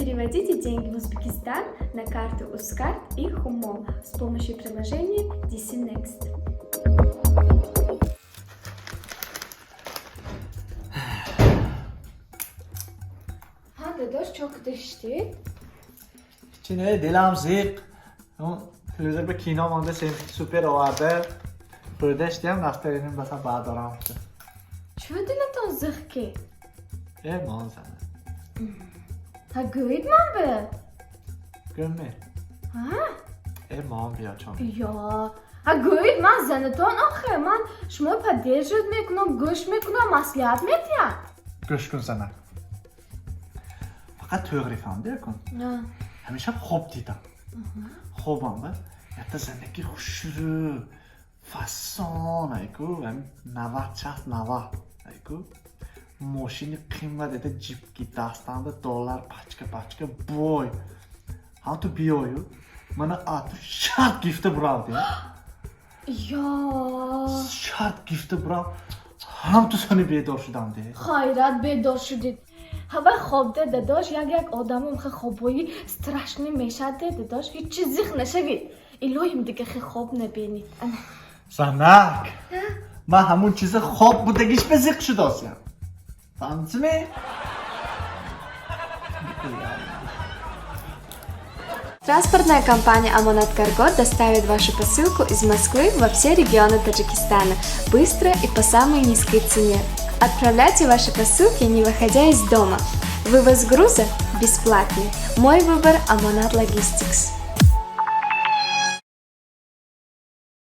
Переводите деньги в Узбекистан на карту Uzcard и Humo с помощью приложения DC Next. Ҳа, дадош, чо кидаштед? Чи не, дилам зиқ. Он телевизор ба кино монда, сен супер оварда. Хӯрдаштиям, настроением баса баъдорам. Чо дилатон зиқ ки? Э, мон зана. Ҳа, гӯед ман бе. Гӯме. Ҳа? Э, мон биё чон. Ё, ҳа, гӯед, ман занатон охе, ман шумо поддерживать мекунам, гӯш мекунам, маслиҳат метиҳам. Гӯш кун, занак. Фақат тӯғри фаҳмдӣ кун. Ҳамеша хоб дидам. Хобам ба якта занаки хушрӯ, фасон айку, ҳами 90, 60, 90 айку. Мошини қимат эта джипки, дастанда доллар пачка пачка бой. Ҳам ту биёю, мана ату шарт гифта буравди. Ё. Шарт гифта бурав. Ҳам ту сани бедор шудам де. Хайрат, бедор шудед. Ҳавай хобда, дадош, як як одамам хе хобои страшный мешад, дадош, ҳеҷ зиқ нашавед. Илоҳим, дига хе хоб набинед. Ана. Занак! Ман ҳамун чиза хоб будагиш ба зиқ шудосиям. Фаҳмидсими? Транспортная компания «Амонат Карго» доставит вашу посылку из Москвы во все регионы Таджикистана быстро и по самой низкой цене. Отправляйте ваши посылки, не выходя из дома. Вывоз груза бесплатный. Мой выбор – «Амонат Логистикс».